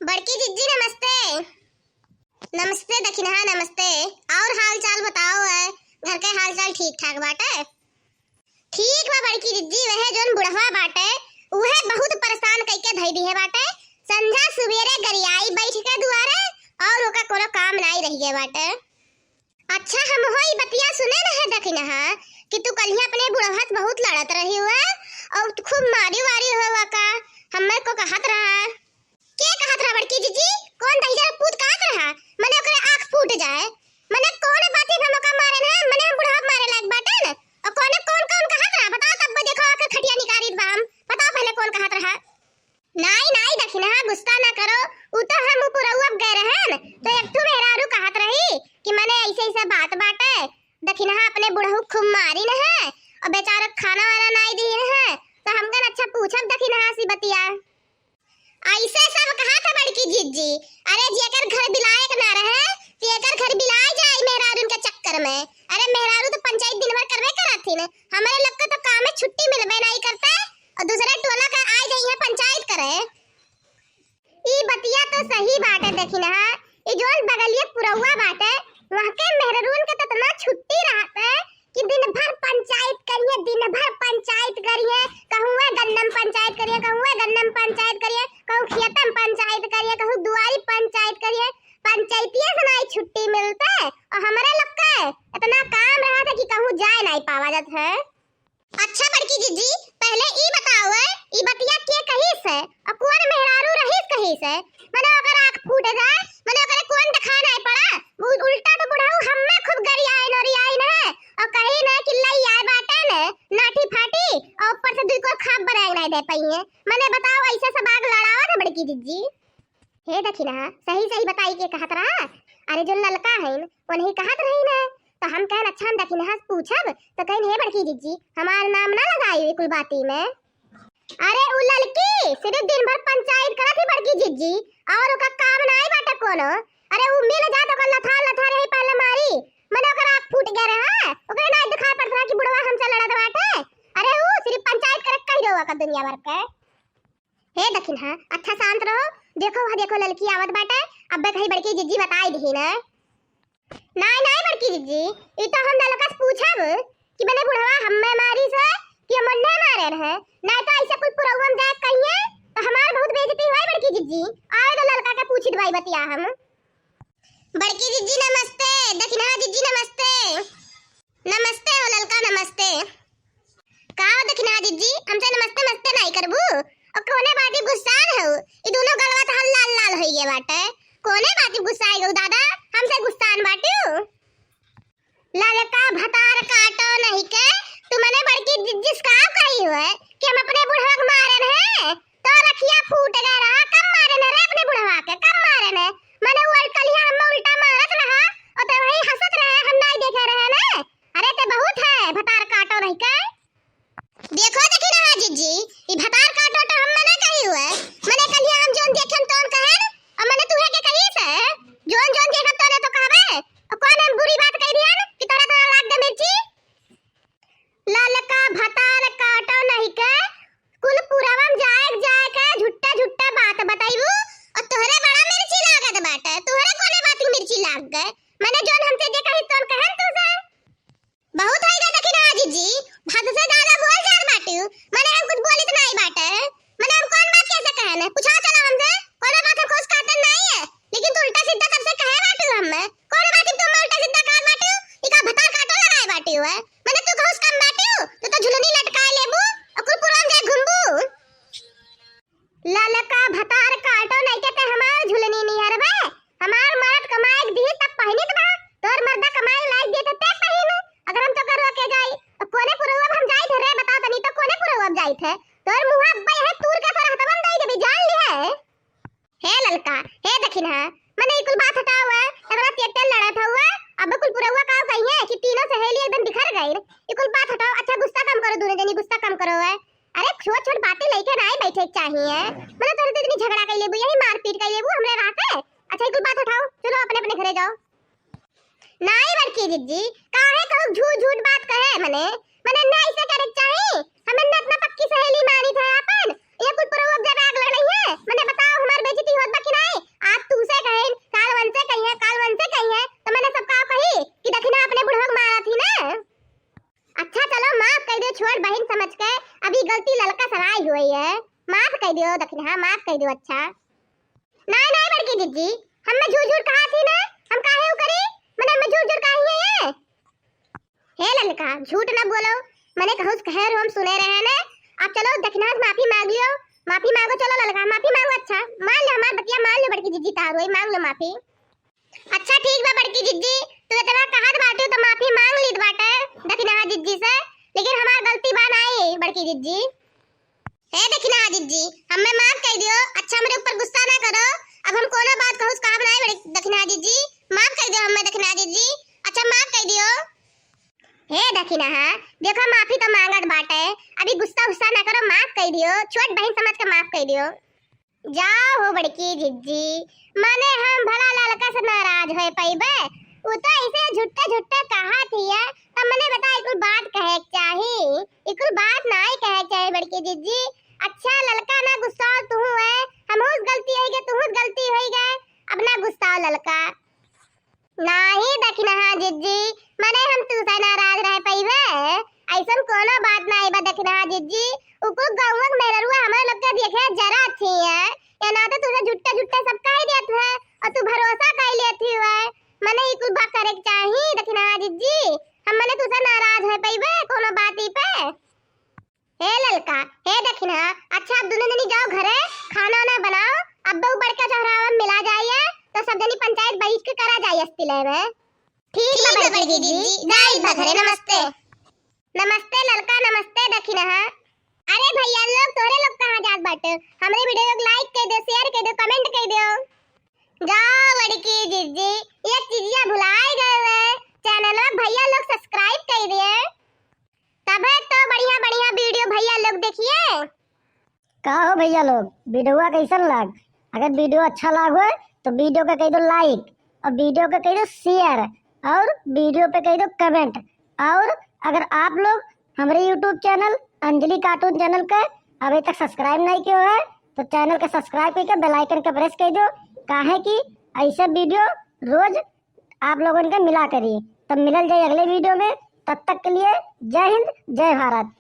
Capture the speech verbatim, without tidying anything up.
बड़की जिज्जी नमस्ते। नमस्ते दखिनहा, नमस्ते। और हाल चाल बताओ है, घर के हाल चाल ठीक ठाक बाटे? ठीक बा बड़की जिज्जी, वहे जौन बुढ़वा बाटे, उहे बहुत परेशान कइके धई दिहे बाटे। संझा सुबेरे गरियाई बैठ के दुआरे, और ओका कोनो काम नाई रह गए बाटे। अच्छा, हम हो ई बतिया सुने रहे दखिनहा कि तू कलिया अपने बुढ़वा से बहुत लड़त रही हुआ और खूब मारी वारी हुआ का, हमें को कहत रहा। के कहत रहा बड़की जिज्जी? कौन दहिजर पूत कहत रहा? मने ओकरे आँख फूट जाए। मने कौन बात है हम ओका मारे ना? मने हम बुढ़वा मारे लायक बाटे न? और कौन, कौन, कौन कहत रहा? बताओ तब देखो आके खटिया निकारित बा हम। बताओ पहले कौन कहत रहा? नाई, नाई दखिनहा, गुस्सा ना करो। उ तो हम उ पुरौआ गए रहन, तो एक ठू मेहरारू कहत रही कि मने ऐसे ऐसे बात बाटे, दखिनहा अपने बुढ़ऊ खूब मारी न है, और बेचारा खाना वाना नाई दी है, तो हम कन अच्छा पूछब दखिनहा सी बतिया। ऐसे सब कहा था बड़की जिज्जी, अरे जेकर घर बिलाए के ना रहे, तेकर घर बिलाए जाए मेहरारून के चक्कर में। अरे मेहरारू तो पंचायत दिन भर करबे करत थी न, हमारे लोग के तो काम में छुट्टी मिलबे नाई करता, और दूसरे टोला का आए जाइए पंचायत करे। ई बतिया तो सही बाटे, देखी ना, ई जोन बगलिया पुरौआ बाटे, वहाँ के मेहररून के तो इतना छुट्टी रहत है कि दिन भर पंचायत करिए, दिन भर पंचायत करिए, कहूँ गन्नम पंचायत करिए, कहूँ गन्नम पंचायत करिए, कहूँ खेतम पंचायत करिए, कहूँ दुआरी पंचायत करिए, पंचायतिये से नाई छुट्टी मिलते, और हमारे लोग के इतना काम रहत है कि कहूँ जाए नाई पावा जात है। अच्छा बड़की जिज्जी, पहले ई बताओ, ई बतिया के कहिस है और कौन मेहरारू रहीस कहिस है? मने ओकर आँख फूट जाए, मने ओकरे कौन दिखाए नहीं पड़ा? उ-, उल्टा तो बुढ़ऊ हम्मे खूब गरियाए नोरियाए न और कही न कि लई आए बाटे न नाठी फाटी और ऊपर से दुई को खाप बनाए नहीं दे पाई है। मने बताओ, ऐसे सब आग लड़ावा था बड़की जिज्जी। हे दखिनहा, सही सही बताई के कहत रहा। अरे जो ललका हईन, उन्हीं कहत रही न, तो हम कहन अच्छा हम दखिनहा से पूछब, तो कहन हे बड़की जिज्जी, हमार नाम ना लगाई कुल बाती में। अरे उ ललकी सिर्फ दिन भर पंचायत करत ही बड़की जिज्जी, और ओका काम नाई बाटे कोनो। अरे उ मिल जात ओकर लथार लथार यही पहले मारी, मने ओकर आँख फूट गया रहा, ओकरे नाई दिखाई पड़त रहा कि बुढ़वा हमसे लड़त बाटे। अरे उ सिर्फ पंचायत करे कह दो ओकर दुनिया भर के। हे दखिनहा, अच्छा शांत रहो। देखो वह देखो ललकी आवत बाटे, अब्बे कहीं बड़की जिज्जी बताई दिही ना। नाई नाई बड़की जिज्जी, ई तो हम ललका से पूछब कि मने बुढ़वा हम्मे मारी से कि हम उन्ने मारे रहे। नाई तो ऐसे कुल पुरौआ में जाए कहिए तो हमार बहुत बेइज्जती होई बड़की जिज्जी। आवे तो ललका के पूछित भाई बतिया हम। बड़की जिज्जी नमस्ते, दखिनहा जिज्जी नमस्ते। नमस्ते हो ललका, नमस्ते। का हो दखिनहा जिज्जी, हमसे नमस्ते मस्ते नाई करबू? और कौने बाती गुस्सान हो? ई दोनों गलवा तो हल लाल लाल होई गए बाटे। कौने बाती गुस्साई गऊ दादा? हमसे गुस्सान बाटू? ललका भतार काटो नहीं के, तू मने बड़की जिज्जी से का कही हुए कि हम अपने बुढ़वा के मारे रहे? तो रखिया फूट गए रहा, कब मारे न रे अपने बुढ़वा के, कब मारे न? मने वो कलिया हम उल्टा मारत रहा, और तो वही हंसत रहे, हम नाई देखे रहे न। अरे ते बहुत है, भतार काटो नहीं के। देखो दखिनहा जिज्जी, ई भतार काटो तो हम मने कही हुए। मने कलिया हम जोन देखे हम तोन कहे न, और मने तुहे के कही से, जोन जोन देखे तोने तो कहबे, और कौन हम बुरी बात कह दिया न, कि तोरा तोरा लाग दे मिर्ची? ललका भतार काटो नहीं के, कुल पुरवम जाए जाए के झुट्टा झुट्टा बात बताइबू, और तोहरे बड़ा मिर्ची लागत बाटे, तोहरे कोने बात की मिर्ची लाग गए? मने जोन हमसे जे कही तोन कहन तू से। बहुत है गा दखिनहा जिज्जी, हद से ज्यादा बोल जात बाटू, मने हम कुछ बोलित नहीं बाटे, मने हम कौन बात कैसे कहन, पूछा चला हमसे, कोनो बात हम खुश कहते नहीं है, लेकिन तू उल्टा सीधा तब से कहे बाटू हमें, कौन बात तुम उल्टा सीधा कहे बाटू, इका भतार काटो लगाए बाटू है, मने तू घूस कम बाटू, तू तो झुलनी लटकाए लेबू, और कुरकुरम जाए घूमबू। ललका भतार काटो नहीं के ते हमार झुलनी नियर बे, हमार मरद कमाए के दी तब पहिनित बा, तोर मर्दा कमाए लायक दे ते ते पहिन, अगर हम तो करो के जाई, तो कोने पुरवा हम जाई थे रे, बताओ तनी तो कोने पुरवा जाई थे, तोर मुँह अब्बे है तूर के तोर हथवन दई देबी, जान ली है। हे ललका, हे दखिनहा, मने ई कुल बात हटाओ है, इतना तेज तेज लड़त हुआ, अब कुल पुरवा का कहिए कि तीनों सहेली एकदम बिखर गई। ई कुल बात हटाओ, अच्छा गुस्सा कम करो, दोनों जनी गुस्सा कम करो है। अरे छोट छोट बातें लेके ना ही बैठे के चाहिए, मने तोरे तो इतनी झगड़ा कर लेबू, यही मारपीट कर लेबू हमरे रहते। अच्छा ई कुल बात हटाओ, चलो अपने अपने घरे जाओ। नाई बड़की जिज्जी, काहे कहू झूठ झूठ बात कहे मने, मने ना ऐसे करे के चाही। हमें ना अपना पक्की सहेली मानी था अपन, ये कुल पुरवा जब आग लड़ रही है, मने बताओ हमार बेइज्जती होत बा कि नहीं? दखिनहा, माफ कइ दियो, अच्छा। नाहीं, नाहीं बड़की जिज्जी, हम्मे झूठ झूठ कहा थी ना, हम काहे उ करी, मने हम्मे झूठ झूठ कहा ही है ये। हे ललका, झूठ ना बोलो, मने कहूस कहे रहो, हम सुने रहे ने। अब चलो दखिनहा से माफी मांग लियो, माफी मांगो, चलो ललका माफी मांगो, अच्छा मान लो हमार बतिया, मान लो बड़की जिज्जी तारो, मांग लो माफी। अच्छा ठीक बा बड़की जिज्जी, तू इतना कहत बाटू तो माफी मांग लीत बाटे दखिनहा जिज्जी से, लेकिन हमार गलती बा नाहीं बड़की जिज्जी। हे दखिनहा जिज्जी, हम्मे माफ कइ दियो, अच्छा हमरे ऊपर गुस्सा ना करो, अब हम कोनो बात कहूस कहब नाहीं बड़की दखिनहा जिज्जी, माफ कइ दियो हम्मे दखिनहा जिज्जी, अच्छा माफ कइ दियो। हे दखिनहा, देखो माफी तो मांगत बाटे, अभी गुस्सा उस्सा ना करो, माफ कइ दियो, छोट बहिन समझ के माफ कइ दियो। जाओ हो बड़की जिज्जी, मने हम भला ललका से नाराज होइ पइबे? उ तो ऐसे झुट्टा झुट्टा कहा थी है, तब मने बता, इकुल बात कहे के चाही, इकुल बात नाहीं कहे के चाही बड़की जिज्जी। अच्छा ललका ना गुस्सा तू है, हमहूस गलती होइ गए, तूहूस गलती होइ गए, अब ना गुस्सा ललका। नाहीं दखिनहा जिज्जी, मने हम तूसे नाराज रह पइबे? अइसन कोनो बात नाहीं बा दखिनहा जिज्जी। उ कुल गउँवा के मेहररुआ हमरे लोग के देखे जरा अच्छी है, या ना तो तूसे झुट्टे झुट्टे सब कहि देत है, और तू भरोसा कइ लेती है। मने ई कुल बात करे के चाही दखिनहा जिज्जी, हम मने तूसे नाराज रह पइबे कोनो बात ई पे। हे ललका, हे दखिनहा, अच्छा अब दुनो जनी जाओ घरे, खाना वाना बनाओ, अब बहू बड़का चौराहा में मिला जाइए, तो सब जनी पंचायत बैठ के करा जाइए अस्तिले में। ठीक बा बड़की जिज्जी, जाई बा घरे, नमस्ते। नमस्ते ललका, नमस्ते दखिनहा। अरे भइया लोग, तोहरे लोग कहाँ जात बाटे? हमरे video को like कइ दे, share कइ दे, comment कइ दे। जाओ बड़की जिज्जी, ये चीजिया भुलाए गए हुए, channel में भइया लोग subscribe कइ दिए। तबे तो बढ़िया बढ़िया video भइया लोग देखिए। का हो भइया लोग, videoवा कइसन लाग? अगर video अच्छा लाग हो तो video के कइ दो like और video के कइ दो share और video पे कइ दो comment। और अगर आप लोग हमरे YouTube channel अंजलि cartoon channel के अभी तक subscribe नाहीं कियो है तो channel के subscribe कइ के bell icon के press कइ दो, काहे कि अइसे video रोज आप लोगन के मिला करी। तब मिलल जाई अगले video में, तब तक के लिए जय हिंद, जय भारत।